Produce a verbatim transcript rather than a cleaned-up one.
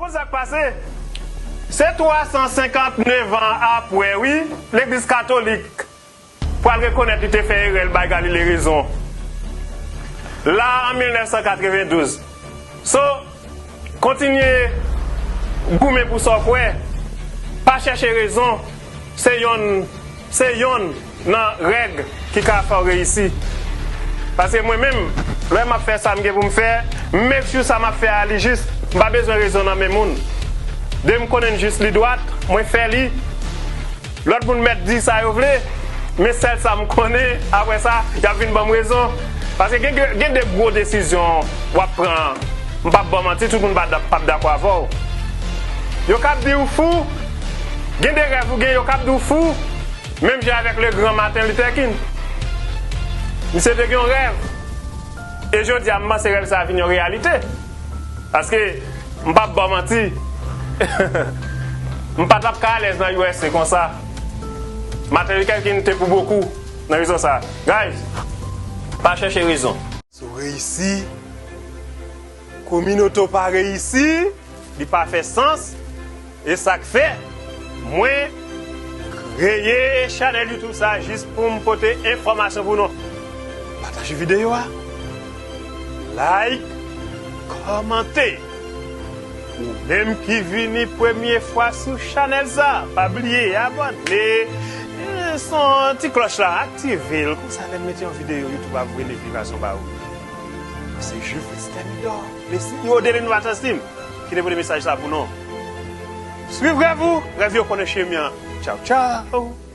Sa k pase? Se twa san senkant nèf an apre, wi, Legliz Katolik pral rekonèt li te fè erè, l bay Galile rezon. La, an mil nèf san katrevendouz. So, kontinye goumen pou sa w kwè. Pa chèche rezon. Se yonn, se yonn nan règ ki ka fè w reyisi. Paske mwen menm, lè m ap fè sa m gen pou m fè, m make sure sa m ap fè a li jis. M pa bezwen rezon nan men moun. Depi m konnen jis li dwat, mwen fè li. Lòt moun mèt di sa yo vle, men sèl sa m konnen, apre sa, y ap vin ban m rezon. Paske gen, gen, gen de gwo desizyon w ap pran. M p ap ba w manti, tout moun pa d-, p ap dakò avè w. Yo k ap di w fou, gen de rèv ou gen, yo k ap di w fou, menm jan avèk le gran Martin Luther King. Misye te gen yon rèv. E jodi a, m panse rèv sa a vin yon reyalite. Paske, m p ap ba w manti, m pa t ap ka alèz nan U S A konsa. Martin Luther King te pou bokou nan rezon sa a. Guys, pa chèche rezon. Si w reyisi, kominote w pa reyisi, li pa fè sans. E sa k fè mwen kreye chanèl YouTube sa a, jis pou m pote enfòmasyon pou nou. Pataje videyo a, like, kòmante. Ou menm ki vini premye fwa sou chanèl sa, pa bliye abòne, eh, son ti klòch la, aktive l. Konsa, lè m mete yon videyo, YouTube ap voye notifikasyon ba ou. Se Jufrits Thermidor, le C E O de Innovators Team, ki te pote mesaj sa pou nou. Swiv rèv ou, rèv yo konnen chemen an. Tchaw, tchaw!